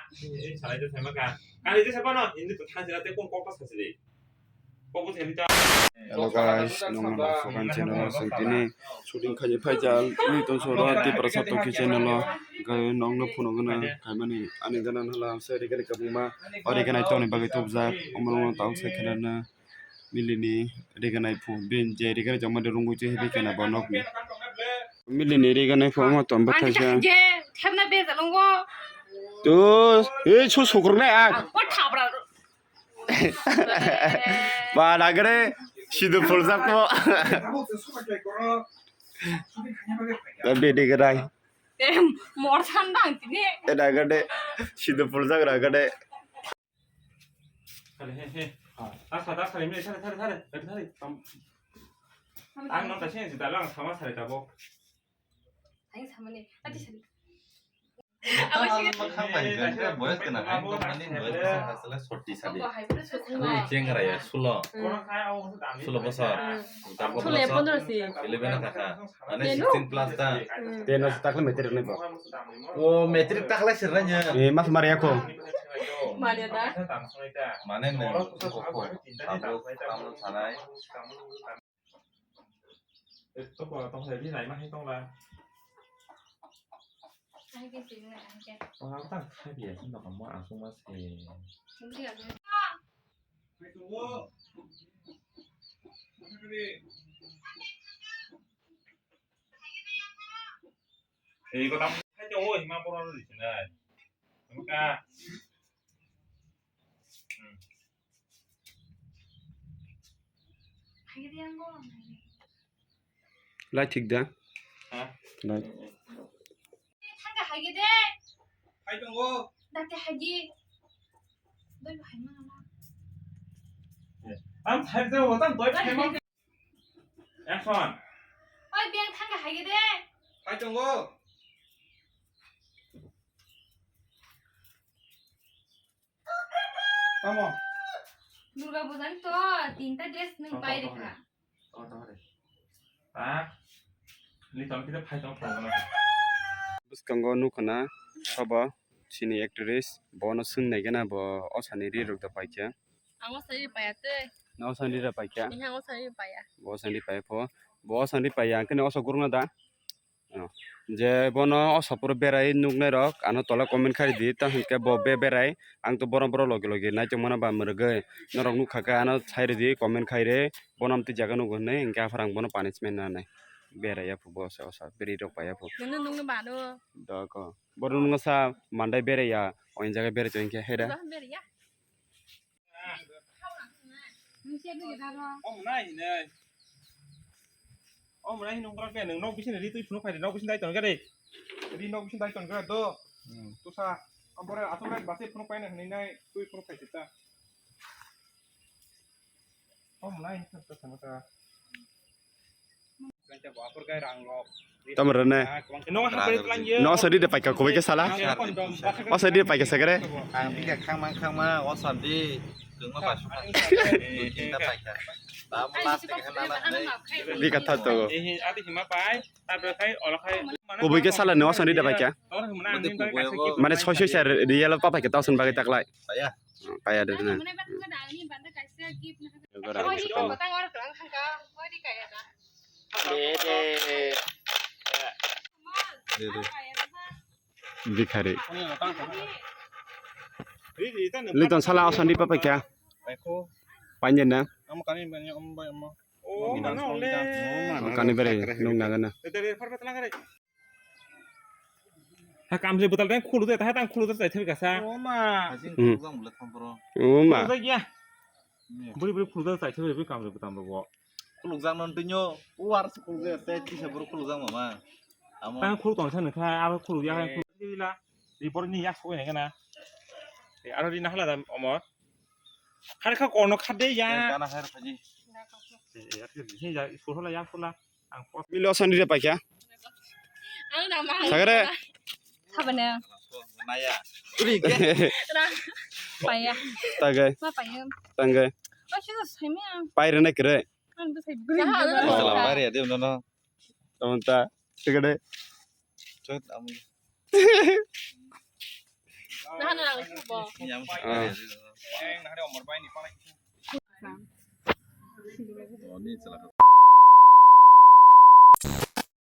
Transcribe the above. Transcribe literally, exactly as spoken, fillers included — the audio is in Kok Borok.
Hello guys, nongno Sokan channel o chwng tini shooting khaini phaijak, Liton Soro Tiprasa Toki channel o, hwnkhe nongno phunukgwno kaimani ani gana nala se rikani kabuma o rikani tongni bagwi tubujak, omo nongno tong sai kheno. Milini riganai phu, bin je riganai jongma de rungui je hibi kana bo nokni. Milini riganai phu omo tom bwthaisa. Thepna be jalongo. To, e su sukrunai ang. Ang ko thabra. Ba nagre sidu phuljak mo. Be riganai. Em, mor sandang tini. E nagade sidu phuljak ragade. Thare, he, he. Dasa, dasa, thare, thare, thare, thare, thare. Tam-, ang no kasi si dalang sama sari tabo. Ang sama ni, ati sari. Ang makhang bai jang, boyos kena, ang tongmani boyos kena, asle sorti sadi. Ang bahai pura susu. Ui, chengra ya, sulo. Hmm. Sulo bosor. Hmm. Tabo sulo bosor. Pondro si. Eleven na kaka. Mane sixteen plus ta. Hmm. Ten as takle matric nai bo. O matric takle sirna nya. E mas mari ako. Mari da. Mane ne. Abo kamu sanai. Toko tong sai di nai ma hai tong la. Hai ke sing na hai ke. Tong ha tang khai di ya sing tong mo asung ma se. Sing di ya. Ei ko tam khai to oi ma poro ri sinai. Ka. Lai thik da. Ha? Lai. Thangka haige de. Hai tongo. Date haige. Doi bo hai ma na. Tam thai de o tam doi hai ma. Action. Oi beng thangka haige de. Hai tongo. Tamo. Durga Puja ni to tinta dress nung pai rikha. Tamo, tamo, tamo. Ah, ni tong kita phai tong phai tong. Bwskango nukha na sabo chini actress, bono swng nai gana bo osani ri rok da paikha. Ang osani ri paiya tei. Na osani ri paikha. Ang osani ri paiya. Bo osani ri paiya pho. Bo osani ri paiya, angkhe ni osa gurung na da? Oh. Je bono o sopor berai nuknai rok ano tola comment khai di, ta hinkhe bo be berai ang to borom borom logi logi naitok mano ba mwrwgwi norok nukha khe ano sai ridi comment khai re bono amtwi jaga nugo hinwi hinkhe aphar ang bono punishment nanai berai yaphu bo osa osa bwrwi rok pai yaphu. Nunu nungno mano. Doko bono nungno sa mandai berai ya oin jaga berai tong hinkhe hera. Berai ya. Omo nai hinwi. Omo nai hinwi ungkrak khe nwng nok bisingni ri twi phunuk phai di, nok bising dai tongkhe de. Ri nok bising dai tongkhe do. Hmm. Tusa. Omo bore aswk lai base phunuk paina hinwi nai twi phunuk phai sita. Omo nai hinwi tusa sama ta. Tamo rwne. No sadi de paika kubai ke sala. O sadi de paika sagre. Ang bika khangma khangma o sadi. Kungma pasu. Dui tinta paika. Tamo last ke hana na. Bika thatto. Adi hima pai. Kubai ke sala no sadi de paika. Mane soi soi sar real pa paika thousand bagai taklai. Paya. Paya de na. Bikhari. Liton sala osandi pa paikha. Painjen na. Kani bere nung nagana. Ha kamle butal tang khulu de, ha tang khulu de chai thwi kasa. O ma. Hmm. O ma. Khulu de ya. Buri buri khulu de chai thwi buri kamle butal bo. Khuluk jang non tinyo, o ar khuluk de, te tisa buru khuluk jang mama. Amo. Tang khulu tong sa nang kha, aro khulu ya khulu la. Di bor ni ya so ne kana. E aro di na hala da omo. Khar kha kono kha de ya. Kana khar phaji. E ya so la ya so la. Milo sandi de paikha. Sagre. Sabane. Naya. Paya. Tagai. Ma paya. Tanggai. Oh, sino semi ang. Paire na kre. Ang to sai. Salam paire de no no. Tonta. Sagre. Chot am. Nahan ang subo. Ah.